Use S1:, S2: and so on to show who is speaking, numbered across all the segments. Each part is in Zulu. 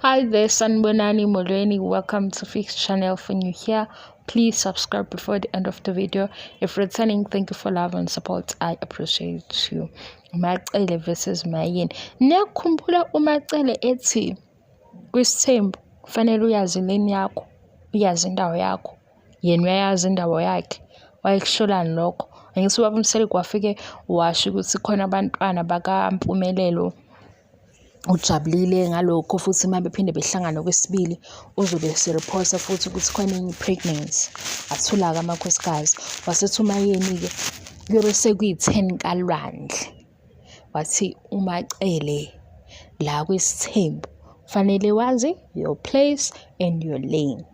S1: Hi there, Sanibonani Molweni. Welcome to Fix Channel. For new here, please subscribe before the end of the video. If returning, thank you for love and support. I appreciate you. Macele versus Mayeni. Niyakhumbula uMacele ethi kwisithembu kufanele uyazi lane yakho, uyazi indawo yakho. Yena uyayazi indawo yakhe. Wayekusholani lokho? Angithi ubaba uMseleku wafike washo ukuthi khona abantwana bakaMpumelelo ujabulile ngalokho futhi uma bephinde behlangana okwesibili uzobe eserephotha futhi ukuthi khona enye i-pregnancy. Athula-ke amakhosikazi. Wasethi uMaYeni-ke kuyobe sekuyi-ten kaLwandle. Wathi uMaCele la kwisithembu kufanele wazi your place and your lane.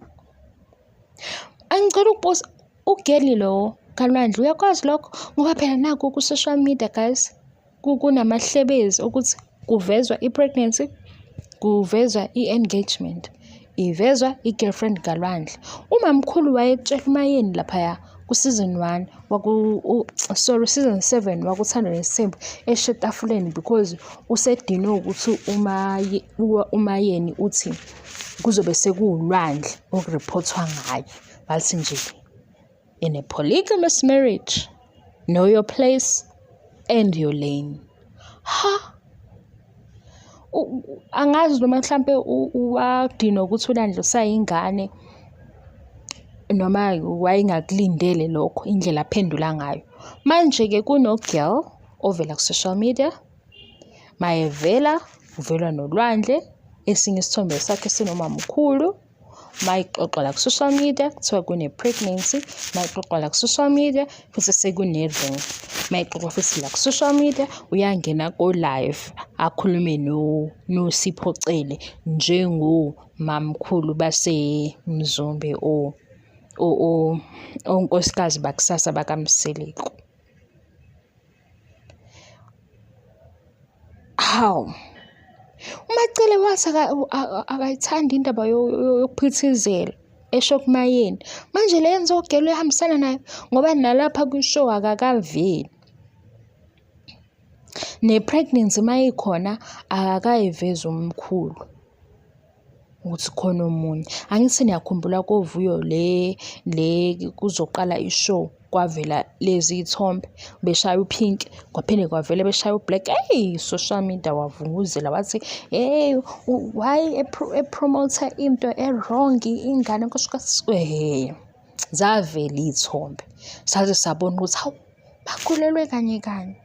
S1: Angicela ukubuza ugeli lo kaLwandle uyakwazi lokho? Ngoba phela naku ku-social media guys. Kunamahlebezi okuthi kuvezwa i-pregnancy, kuvezwa i-engagement, ivezwa i-girlfriend kaLwandle. Umamkhulu wayetshela uMaYeni laphaya ku-season one waku sorry season 7 wakuThando Nesithembu esho etafuleni because usedinwe ukuthi uMaYeni uthi kuzobe sekuwuLwandle okuriphothwa ngaye. Bathi nje in a polygamous marriage know your place and your lane. Ha! Angazi noma mhlampe wadinwa ukuthi uLwandle usayingane noma wayengakulindele lokho indlela aphendula ngayo. Manje-ke kuno-girl ovela ku-social media, mayevela uvela noLwandle, esinye isithombe sakhe sinomamkhulu. Mayixoxa la ku-social media kuthiwa kune-pregnancy, mayixoxa la ku-social media futhi sekune-ring. Mayixoxa futhi la ku-social media uyangena ko-live akhulume noSipho Cele njengomamkhulu baseMzumbe onkosikazi bakusasa bakaMseleku. Hawu, uMaCele wathi akayithandi indaba yokuphithizela esho kuMaYeni. Manje le yenziwa ugelo uyahambisana nayo ngoba nalapha kwi-show akakaveli. Ne-pregnancy uma ikhona akakayivezi umkhulu. Ukuthi khona omunye. Angithi niyakhumbula koVuyo le le kuzoqala i-show kwavela lezi iy'thombe beshaya u-pink kwaphinde kwavela beshaya u-black. Eyi, social media wavunguzela wathi, hey, why e-promote-a into e-wrong ingane ehhe. Zavela iy'thombe saze sabona ukuthi hawu bakhulelwe kanye kanye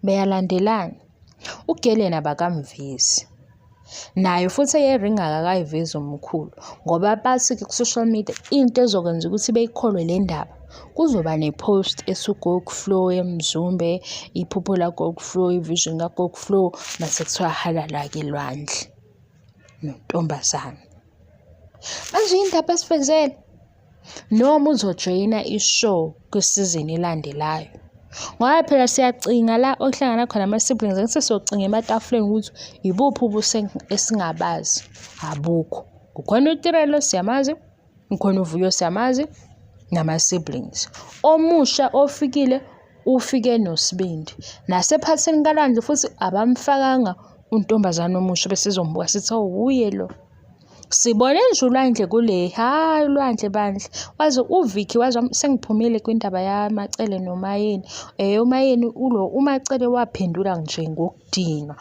S1: beyalandelana. Ugeli yena abakamvezi. Nayo futhi eye-ring akakayivezi umkhulu ngoba bathi-ke ku-social media into ezokwenza ukuthi beyikholwe le ndaba kuzoba ne-post esuGogo Flo eMzumbe, iphupho laGogo Flo, i-vision kaGogo Flo, mase kuthiwa halala-ke lwandle nontombazane. Manje indaba esivezele noma uzojoyina i-show kwisizini elandelayo. Ngoba phela siyacinga la okuhlangana khona ama-siblings, angithi siyocinga ematafuleni ukuthi ibuphi ubuso esingabazi, abukho. Kukhona uTirelo siyamazi, kukhona uVuyo siyamazi, nama-siblings. Omusha ofikile ufike noSibindi. Nasephathini kaLwandle futhi abamfakanga untombazane omusha besizombuka sithi oh wuye lo. Sibone nje ulwandle kule, hhayi ulwandle bandla. Waze uVicky waze sengiphumile kwindaba yaMaCele noMaYeni. UMaYeni ulo uMaCele waphendula nje ngokudinwa.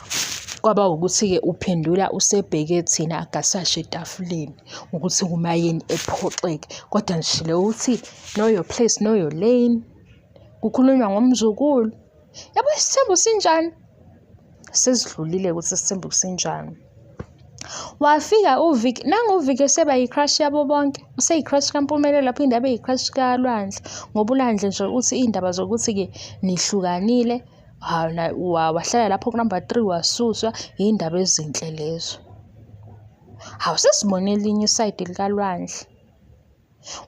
S1: Kwaba ukuthi-ke uphendula usebheke thina akasasho etafuleni ukuthi uMaYeni ephoxeke. Kodwa nje lo uthi know your place, know your lane. Kukhulunywa ngomzukulu. Yabo isithembu sinjani? Sesidlulile ukuthi isithembu sinjani. Wafika uVicky, nangu uVicky eseba yi-crush yabo bonke. Useyi-crush kaMpumelelo aphinde abe yi-crush kaLwandle. Ngoba uLwandle nje uthi iy'ndaba zokuthi-ke nihlukanile, wahlala lapho ku-number 3 wasuswa, iy'ndaba ezinhle lezo. Hawu sesibone elinye isayidi likaLwandle.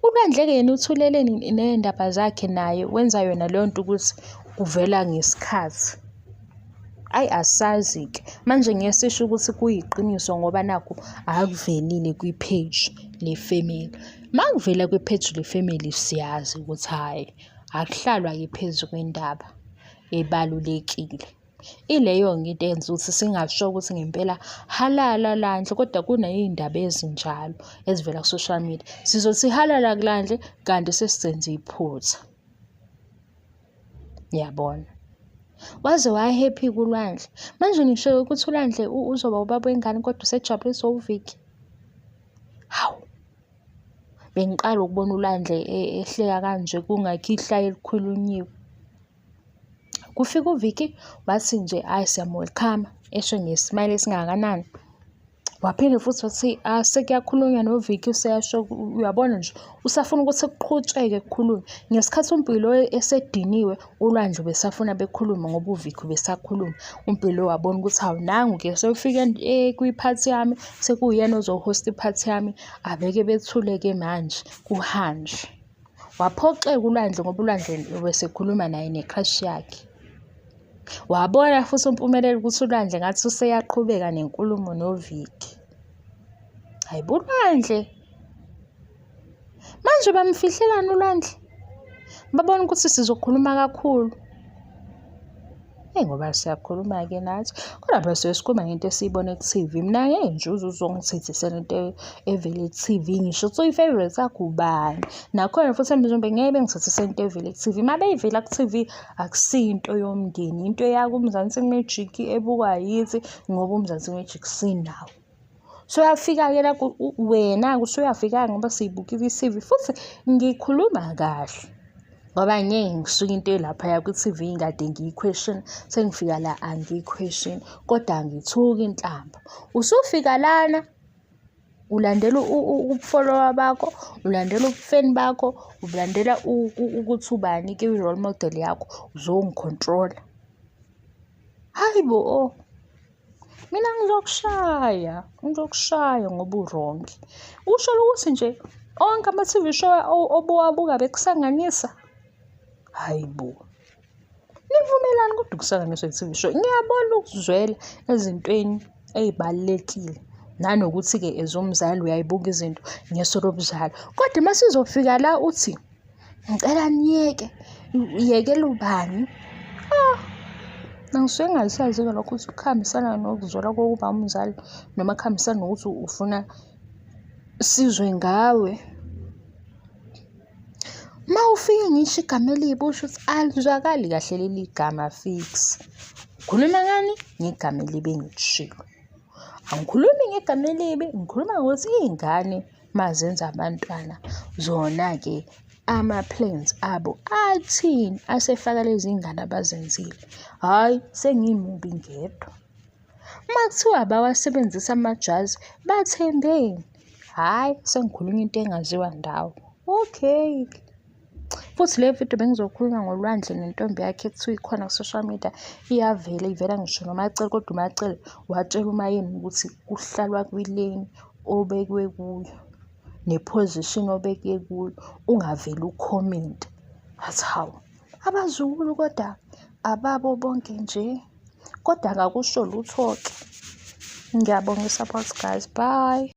S1: ULwandle-ke yena uthuleleni ney'ndaba zakhe naye wenza yona leyo nto ukuthi kuvela ngesikhathi. Ayi asazi-ke manje ngeke sisho ukuthi kuyiqiniso ngoba nakhu akuvelile kwi-page le-family. Uma kuvela kwi-page le-family siyazi ukuthi hhayi akuhlalwa-ke phezu kwendaba ebalulekile. Ileyo-ke into eyenza ukuthi singasho ukuthi ngempela halala Landle kodwa kuney'ndaba ezinjalo ezivela ku-social media. Sizothi halala kuLandle kanti sesizenze iphutha. Ngiyabona. Waze wa-happy kuLwandle. Manje ngisho ukuthi uLwandle uzoba ubaba wengane kodwa usejabuliswa uVicky. Hawu! Bengiqala ukubona uLwandle ehleka kanje kungekho ihlaya elikhulunyiwe. Kufika uVicky wathi nje hhayi siyamu-welcome-a, esho nge-smile esingakanani. Waphinde futhi wathi ah, sekuyakhulunywa noVicky useyasho uyabona nje usafuna ukuthi kuqhutsheke kukhulunywe. Ngesikhathi uMpilo esediniwe uLwandle ubesafuna bekhulume ngoba uVicky ubesakhuluma. UMpilo wabona ukuthi hawu nangu-ke sewufike kwiphathi yami sekuwuyena ozohosta iphathi yami abeke bethule-ke manje kuhanjwe. Waphoxeka uLwandle ngoba uLwandle ubesekhuluma naye ne-crush yakhe. Wabona futhi uMpumelelo ukuthi uLwandle ngathi useyaqhubeka nenkulumo noVicky. Hhayi bo uLwandle! Manje bamfihlelani uLwandle? Babona ukuthi sizokhuluma kakhulu. Eyi ngoba siyakhuluma-ke nathi, kodwa phela suke sikhuluma ngento esiyibona ku-T_V. Mina ngeke nje uze uzongithithisela into evele ku-T_V ngisho kuthiwa i-favourite yakho ubani. Nakhona futhi emzumbe ngeke bengithethisele into evele ku-T_V. Uma beyivela ku-T_V akusiyo into yomndeni, into eyakuMzansi Magic ebukwa yithi ngoba uMzansi Magic sinawo. Usuyafika-ke la wena-ke usuyafika-ke ngoba siyibukile i-T_V futhi ngikhuluma kahle ngoba ngeke ngisuke into elaphaya kwi-T_V ngikade ngiyi-question sengifika la angiyi-question kodwa angithuki inhlamba. Usufika lana ulandela ubufolowa bakho, ulandela ubufeni bakho, ulandela ukuthi ubani kwi-role model yakho uzongi-control-a. Hhayi bo! Mina ngizokushaya, ngizokushaya ngoba u-wrong. Usho ukuthi nje onke ama-T_V show obuwabuka bekusanganisa? Hhayi bo! Nivumelani kodwa ukusanganiswa i-T_V show? Ngiyabona ukuzwela ezintweni ey'balulekile nanokuthi-ke as umzali uyayibuka izinto ngeso lobuzali. Kodwa uma sizofika la uthi Ngicela niyeke, uyekela ubani? Ah, ngisuke ngingasazi-ke lokho ukuthi kuhambisana nokuzwela kokuba umzali noma kuhambisana nokuthi ufuna sizwe ngawe. Uma ufike ngisho igama elibi usho ukuthi alizwakali kahle leli gama fix. Ukhuluma ngani? Ngegama elibi engilishilo. Angikhulumi ngegama elibi, ngikhuluma ngokuthi iy'ngane mazenza abantwana zona-ke ama-plans abo athini asefaka lezi ngane abazenzile. Hhayi sengimubi ngedwa. Uma kuthiwa bawasebenzisa amajazi bathembeni? Hhayi sengikhuluma into engaziwa ndawo. Okay. Futhi le video bengizokhuluma ngoLwandle nentombi yakhe ekuthiwa ikhona ku-social media iyavela ivela ngisho noMaCele kodwa uMaCele watshela uMaYeni ukuthi kuhlalwa kwileni obekwe kuyo ne-position obeke kuyo ungavele ukhomente. Ngathi hawu, abazukulu kodwa ababo bonke nje. Kodwa akakusho lutho-ke. Ngiyabonga i-support guys, bye.